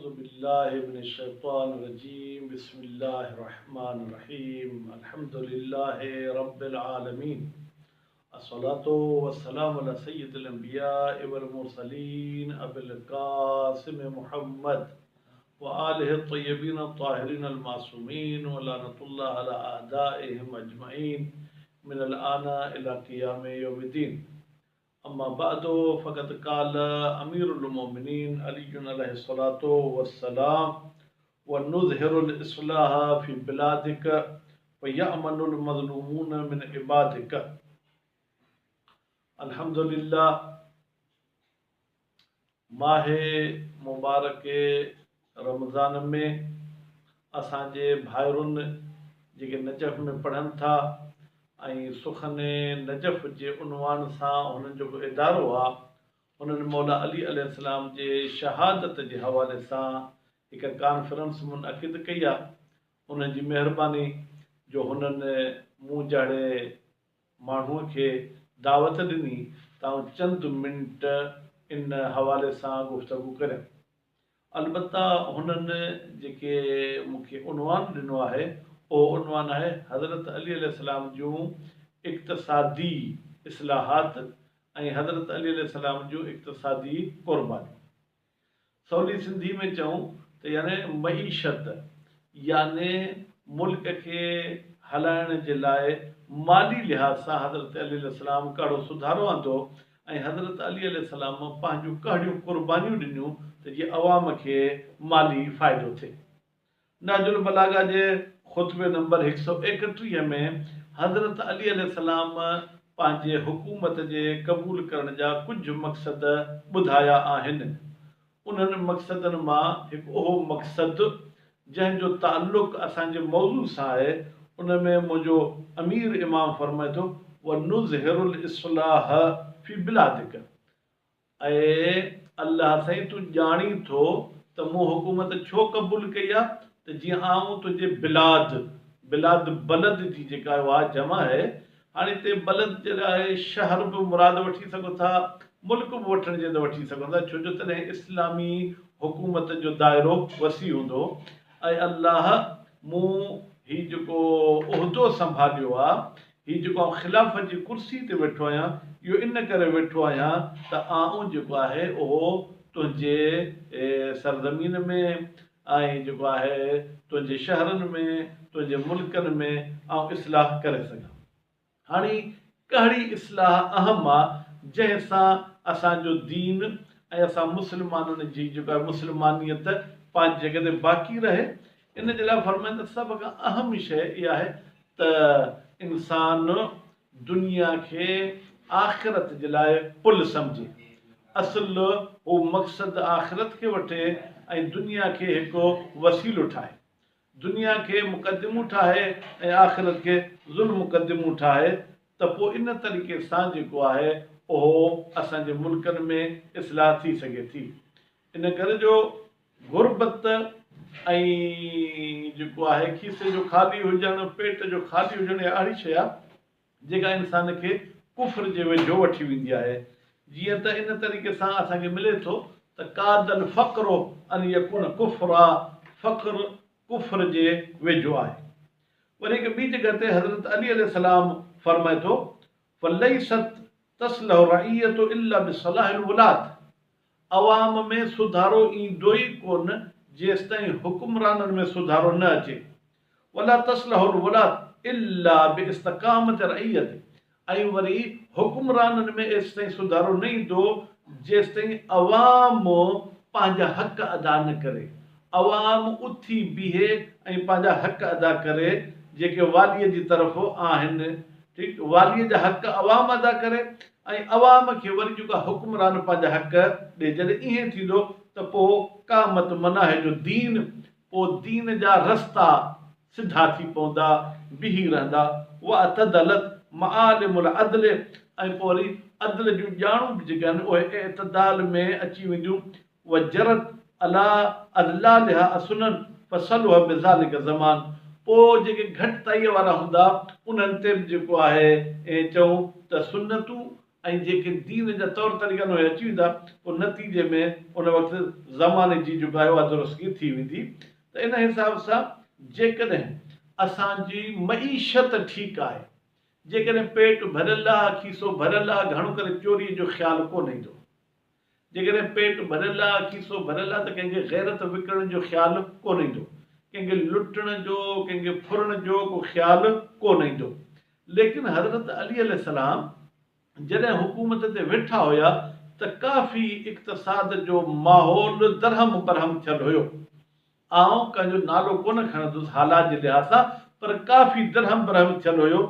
اعوذ بالله من الشيطان الرجيم بسم الله الرحمن الرحيم الحمد لله رب العالمين الصلاة والسلام على سيد الانبياء والمرسلين ابي القاسم محمد وآله الطيبين الطاهرين المعصومين ولعنة الله على اعدائهم اجمعين من الآن الى قيام يوم الدين اما بعد فقد قال امير المؤمنين علي عليه الصلاة والسلام ونظهر الاصلاح في بلادك فيامن المظلومون من عبادك الحمد لله ماه مبارڪ رمضان ۾ اسان جي ڀائرن جيڪي نجف ۾ پڙهن ٿا ۽ سخن نجف جي عنوان سان هنن جو ڪو ادارو آ هنن مولا علي عليه السلام جي شهادت جي حوالي سان هڪ ڪانفرنس منعقد ڪئي آ انهن جي مهرباني جو هنن مون جهڙي ماڻهوء کي دعوت ڏني ته آئون چند منٽ ان حوالي سان گفتگو ڪريان. البته هنن جيڪي مون کي عنوان ڏنو آهي، اهو عنوان آهي حضرت علي عليه السلام جون اقتصادي اصلاحات ۽ حضرت علي عليه السلام جون اقتصادي قربانيون. سولي سنڌي ۾ چئون ته يعني معيشت يعني ملڪ کي هلائڻ جي لاء مالي لحاظ سان حضرت علي عليه السلام ڪهڙو سڌارو آندو ۽ حضرت علي عليه السلام پنهنجون ڪهڙيون قربانيون ڏنيون ته جيئن عوام کي مالي فائدو ٿئي. نهج البلاغه جي خطبي نمبر 131 ۾ حضرت علي عليه السلام پنهنجي حڪومت جي قبول ڪرڻ جا ڪجهه مقصد ٻڌايا آهن. انهن مقصدن مان هڪ اهو مقصد جنهن جو تعلق اسان جي موضوع سان آهي ان ۾ منهنجو امير امام فرمائي ٿو، ونظهر الاصلاح في بلادک اي الله سائين تون ڄاڻين ٿو ته مون حڪومت ڇو قبول ڪئي آ ته جيئن آئون تنهنجي بلاد، بلاد بلد جي جيڪا اها جمع آهي، هاڻي هتي بلد جي لاء شهر به مراد وٺي سگهو ٿا، ملڪ به وٺڻ جي ته وٺي سگهو ٿا، ڇو جو تڏهن اسلامي حڪومت جو دائرو وسيع هوندو. اي الله مون هي جيڪو عهدو سنڀاليو آ، هي جيڪو آئون خلافت جي ڪرسي تي ويٺو آهيان، اهو ان ڪري ويٺو آهيان ته آئون جيڪو آهي اهو تنهنجي سرزمين ۾ ۽ جيڪو آهي تنهنجي شهرن ۾، تنهنجي ملڪن ۾ آئون اصلاح ڪري سگهان. هاڻي ڪهڙي اصلاح اهم آ جنهن سان اسان جو دين ۽ اسان مسلمانن جي جيڪو آهي مسلمانيت پنهنجي جڳهه تي باقي رهي؟ ان جي لاء فرمائن ته سڀ کان اهم شيء اها آهي ته انسان دنيا کي آخرت جي لاء پل سمجهي. اصل هو مقصد آخرت کي وٺي ۽ دنيا کي هڪ وسيلو ٺاهي. دنيا کي مقدمو ٺاهي ۽ آخرت کي ذوالمقدمو ٺاهي ته پوء ان طريقي سان جيڪو آهي اهو اسان جي ملڪن ۾ اصلاح ٿي سگهي ٿي. ان ڪري جو غربت ۽ جيڪو آهي کيسي جو خالي هجڻ، پيٽ جو خالي هجڻ اها اهڙي شيء آهي جيڪا انسان کي ڪفر جي ويجهو وٺي ويندي آهي. جيئن ته ان طريقي سان اسان کي ملي ٿو ته ڪاد الفقر ان يڪون ڪفرا فقر ڪفر جي ويجهو آهي. وري هڪ ٻي جڳهه تي حضرت علي عليه السلام فرمائي ٿو فليست تصلح الرعية الا بصلاح الولاة عوام ۾ سڌارو ايندو ئي ڪونه جيستائين حڪمرانن ۾ سڌارو نه اچي. ولا تصلح الولاة الا باستقامة الرعية ۽ وري حڪمرانن ۾ ايستائين سڌارو نه ايندو جيستائين عوام پنهنجا حق ادا نه ڪري. عوام اٿي بيهي ۽ پنهنجا حق ادا ڪري جيڪي واليء جي طرف آهن. ٺيڪ واليء جا حق عوام ادا ڪري ۽ عوام کي وري جيڪو آهي حڪمران پنهنجا حق ڏي جڏهن ائين ٿيندو ته پوء قامت مناهج الدين پوء دين جا رستا سڌا ٿي پوندا بيهي رهندا واعتدلت معالم العدل ۽ پوء وري عدل جون ڄاڻون به جيڪي آهن اهي اعتدال ۾ اچي وينديون وجرت علي اذلالها السنن فصلح بذلک الزمان پوء جيڪي گهٽتائيء وارا هوندا انهن تي به جيڪو آهي ائين چئون ته سنتون ۽ جيڪي دين جا طور طريقا آهن اهي اچي ويندا، پوء نتيجي ۾ ان وقت زماني جي جيڪا آهي اها درستگي ٿي ويندي ته ان حساب سان جيڪڏهن اسان جي معيشت ٺيڪ آهي، جيڪڏهن پيٽ ڀريل آهي، کيسو ڀريل آهي، گهڻو ڪري چوريء جو خيال ڪونه ايندو. جيڪڏهن پيٽ ڀريل آ، کيسو ڀريل آ ته ڪنهن کي غيرت وڪڻڻ جو خيال ڪونه ايندو. ڪنهن کي لٽڻ جو، ڪنهن کي ڦرڻ جو ڪو خيال ڪونه ايندو. ليڪن حضرت علي عليه السلام جڏهن حڪومت تي ويٺا هيا ته ڪافي اقتصاد جو ماحول درهم برهم ٿيل هيو. آئون ڪنهن جو نالو ڪونه کڻندس حالات جي لحاظ سان پر ڪافي درهم برهم ٿيل هيو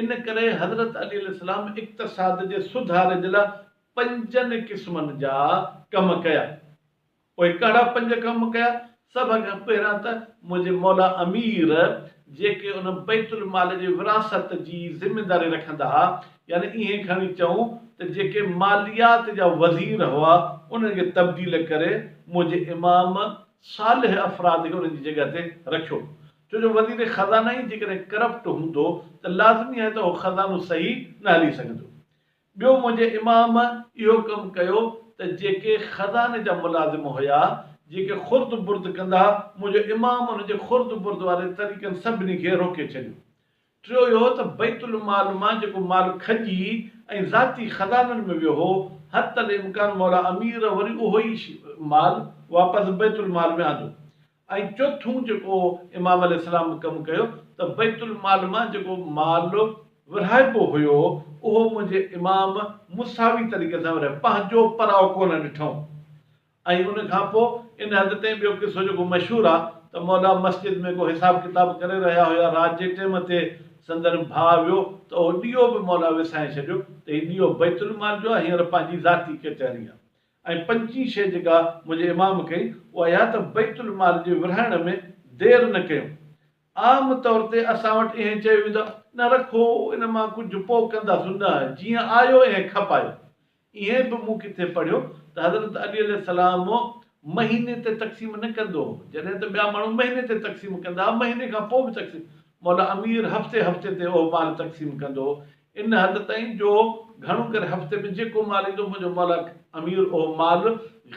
ان ڪري حضرت علي عليه السلام اقتصاد جي سڌاري جي لاء پنجن قسمن جا ڪم ڪيا. اهي ڪهڙا پنج ڪم ڪيا؟ سڀ کان پهريان ته منهنجي مولا امير جيڪي ان بيت المال جي وراثت جي ذميداري رکندا ها يعني ائين کڻي چئون ته جيڪي ماليات جا وزير هئا انهن کي تبديل ڪري منهنجي امام صالح افراد کي انهن جي جڳهه تي رکيو ڇو جو وزير خزانه ئي جيڪڏهن ڪرپٽ هوندو ته لازمي آهي ته اهو خزانو صحيح نه هلي سگهندو. ٻيو منهنجي امام اهو ڪم ڪيو ته جيڪي خزاني جا ملازم هيا جيڪي خرد برد ڪندا ها منهنجو امام انهن جي خرد برد واري طريقن سڀني کي روڪي ڇڏيو. ٽيو اهو ته بيت المال مان جيڪو مال کڄي ۽ ذاتي خزانن ۾ ويو هو، حتي الامڪان مولا امير وري اهو ئي مال واپس بيت المال ۾ آندو. ۽ چوٿون جيڪو امام عليه السلام ڪم ڪيو ته بيت المال مان جيڪو مال ورهائبو هيو، اهو منهنجي امام مساوي طريقي سان ورهايو، پنهنجو پرائو ڪونه ڏٺائون. ۽ ان کان پوء ان حد تائين ٻيو قصو جيڪو مشهور آ ته مولا مسجد ۾ ڪو حساب ڪتاب ڪري رهيا هيا رات جي ٽيم تي سندن ڀاء ويو ته اهو ڏيئو به مولا وسائي ڇڏيو ته هي ڏيئو بيت المال جو آ هينئر پنهنجي ذاتي ڪچهري آ ۽ پنجين شيء جيڪا منهنجي امام ڪئي اها اها ته بيت المال جي ورهائڻ ۾ دير نه ڪيون عام طور تي اسان وٽ ائين چيو ويندو آ نه رکو ان مان ڪجهه پوء ڪنداسون نه جيئن آيو ائين کپايو ائين به مون ڪٿي پڙهيو ته حضرت علي عليه السلام مهيني تي تقسيم نه ڪندو هو، جڏهن ته ٻيا ماڻهو مهيني تي تقسيم ڪندا هئا، مهيني کان پوء به تقسيم، مولا امير هفتي هفتي تي اهو مال تقسيم ڪندو هو، ان حد تائين جو گهڻو ڪري هفتي ۾ جيڪو مال ايندو منهنجو مولا امير اهو مال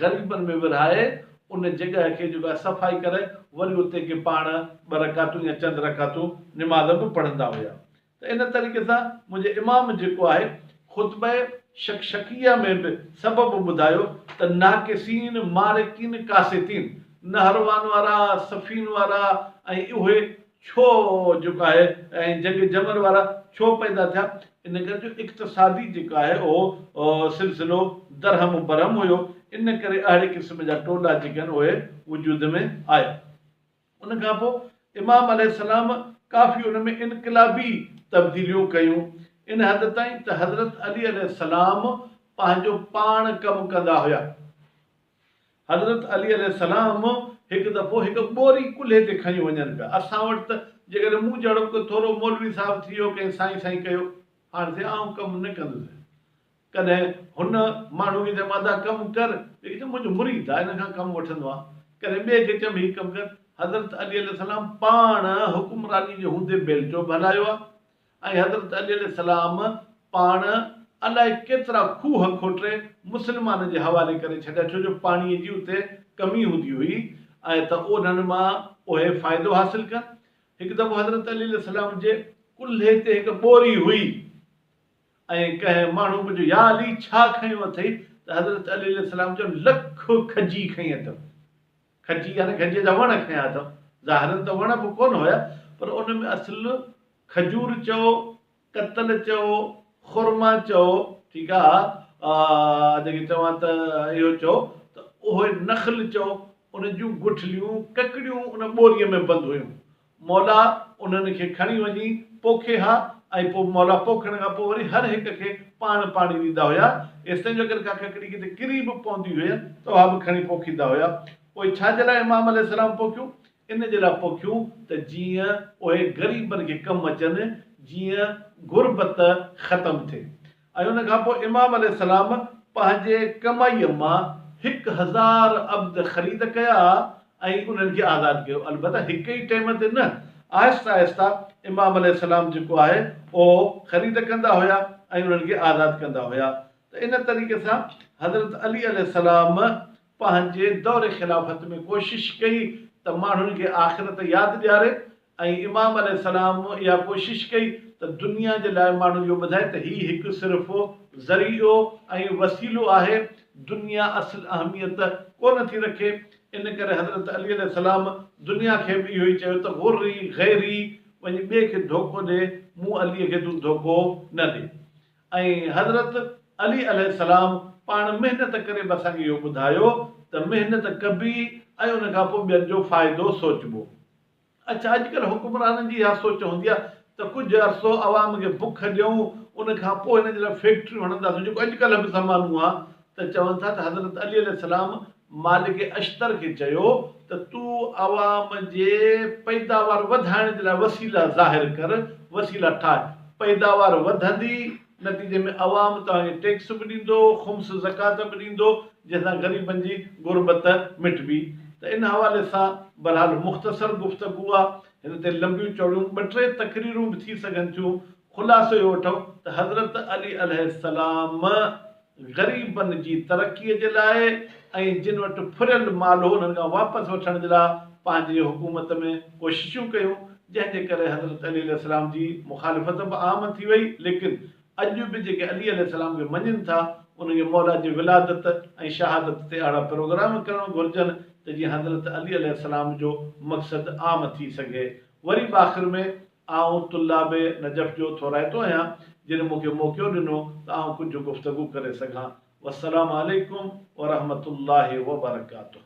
غريبن ۾ ورهائي ان جڳهه کي جيڪو آهي صفائي ڪرائي وري اتي ڪي پاڻ ٻه رڪعتون يا چند رڪعتون نماز به پڙهندا هيا. ته ان طريقي سان منهنجي امام جيڪو آهي خطبه شقشقيه ۾ به سبب ٻڌايو ته ناقصين مارقين قاسطين، نهروان وارا، صفين وارا ۽ اهي ڇو جيڪو آهي ۽ جنگ جمل وارا ڇو پيدا ٿيا ان ڪري جو اقتصادي جيڪو آهي اهو سلسلو درهم برهم هيو ان ڪري اهڙي قسم جا ٽولا جيڪي آهن اهي وجود ۾ آيا. ان کان پوء امام عليه السلام ڪافي ان ۾ انقلابي تبديليون ڪيون، ان حد تائين ته حضرت علي عليه السلام پنهنجو پاڻ ڪم ڪندا هيا. حضرت علي عليه السلام هڪ دفعو هڪ ٻوري ڪلهي تي کڻي وڃن پيا. اسان وٽ ته جيڪڏهن مون جهڙو به ڪو ٿورو مولوي صاحب ٿي ويو، ڪنهن سائين سائين ڪيو، هاڻ سائين آئون ڪم نه ڪندس. ڪڏهن هن ماڻهو کي چيم ادا ڪم ڪر، ٻئي کي چيم منهنجو مريد آهي هن کان ڪم وٺندو آهيان، ڪڏهن ٻئي کي چيم هي ڪم ڪر، حضرت علي عليه السلام پاڻ حڪمراني جي هوندي بيلچو به هلايو آهي ۽ حضرت علي عليه السلام پاڻ الائي ڪيترا کوهه کوٽي مسلمانن جي حوالي ڪري ڇڏيا ڇو جو پاڻي جي اتي ڪمي هوندي هئي ۽ ته انهن مان اهي فائدو حاصل ڪن. هڪ دفعو حضرت علي عليه السلام جي ڪلهي تي هڪ ٻوري هئي. ۽ ڪنهن ماڻهو پڇيو، يا علي! ڇا کنيو اٿئي؟ ته حضرت علي عليه السلام چيو، لک کجي کنئي اٿم. کجي يعني کجيء جا وڻ کنيا اٿم. ظاهراً ته وڻ به ڪونه هيا، پر ان ۾ اصل کجور چئو، ڪتل چئو، خرما چئو، ٺيڪ آ، جيڪي چوان ته اهو چئو ته اهي نخل چئو، ان جون گٺليون، ڪڪڙيون ان ٻوريء ۾ بند هيون. مولا انهن کي کڻي وڃي پوکي ها ۽ پوء مولا پوکڻ کان پوء وري هر هڪ کي پاڻ پاڻي ڏيندا هيا، ايستائين جو اگر ڪا ڪڪڙي ڪٿي ڪري به پوندي هئي ته اها به کڻي پوکيندا هيا. پوء ڇا جي لاء امام عليه السلام پوکيون؟ ان جي لاء پوکيون ته جيئن اهي غريبن کي ڪم اچن، جيئن غربت ختم ٿئي. ۽ ان کان پوء امام عليه السلام پنهنجي ڪمائيء مان 1000 عبد خريد ڪيا ۽ انهن کي آزاد ڪيو، البته هڪ ئي ٽيم تي نه، آهسته آهسته امام عليه السلام جيڪو آهي اهو خريد ڪندا هيا ۽ انهن کي آزاد ڪندا هيا. ته ان طريقي سان حضرت علي عليه السلام پنهنجي دور خلافت ۾ ڪوشش ڪئي ته ماڻهن کي آخرت ياد ڏياري ۽ امام عليه السلام اها ڪوشش ڪئي ته دنيا جي لاء ماڻهن اهو ٻڌائي ته هي هڪ صرف ذريعو ۽ وسيلو آهي، دنيا اصل اهميت ڪونه ٿي رکي. ان ڪري حضرت علي عليه السلام دنيا کي به اهو ئي چيو ته غري غيري وڃي ٻئي کي ڌوڪو ڏي، مون علي کي تون ڌوڪو نه ڏي. ۽ حضرت علي عليه السلام پاڻ محنت ڪري به اسان کي اهو ٻڌايو ته محنت ڪبي ۽ ان کان پوء ٻين جو فائدو سوچبو. اڇا اڄڪلهه حڪمرانن جي اها سوچ هوندي آهي ته ڪجهه عرصو عوام کي بک ڏيون ان کان پوء هنن جي لاء فيڪٽريون هڻنداسون جيڪو اڄڪلهه به زمانو آهي ته چون ٿا ته حضرت علي عليه السلام مالڪ اشتر کي چيو ته تون عوام جي پيداوار وڌائڻ جي لاء وسيلا ظاهر ڪر، وسيلا ٺاهه، پيداوار وڌندي، نتيجي ۾ عوام توهان کي ٽيڪس به ڏيندو، خمس زڪوات به ڏيندو، جنهن سان غريبن جي غربت مٽبي. ته ان حوالي سان بهرحال مختصر گفتگو آ، هن تي لنبيون چوڙيون ٻه ٽي تقريرون به ٿي سگهن ٿيون، خلاصو اهو وٺون ته حضرت علي عليه السلام غريبن جي ترقي جي لاء ۽ جن وٽ ڦريل مال هو انهن کان واپس وٺڻ جي لاء پنهنجي حڪومت ۾ ڪوششون ڪيون جنهن جي ڪري حضرت علي عليه السلام جي مخالفت به عام ٿي وئي ليڪن اڄ به جيڪي علي عليه السلام کي مڃين ٿا انهن کي مولا جي ولادت ۽ شهادت تي اهڙا پروگرام ڪرڻ گهرجن ته جيئن حضرت علي عليه السلام جو مقصد عام ٿي سگهي وري به آخر ۾ آئون طلاب نجف جو ٿورائتو آهيان جن مون کي موقعو ڏنو ته آئون ڪجهه گفتگو ڪري سگهان. والسلام عليڪم ورحمة الله وبرڪاته.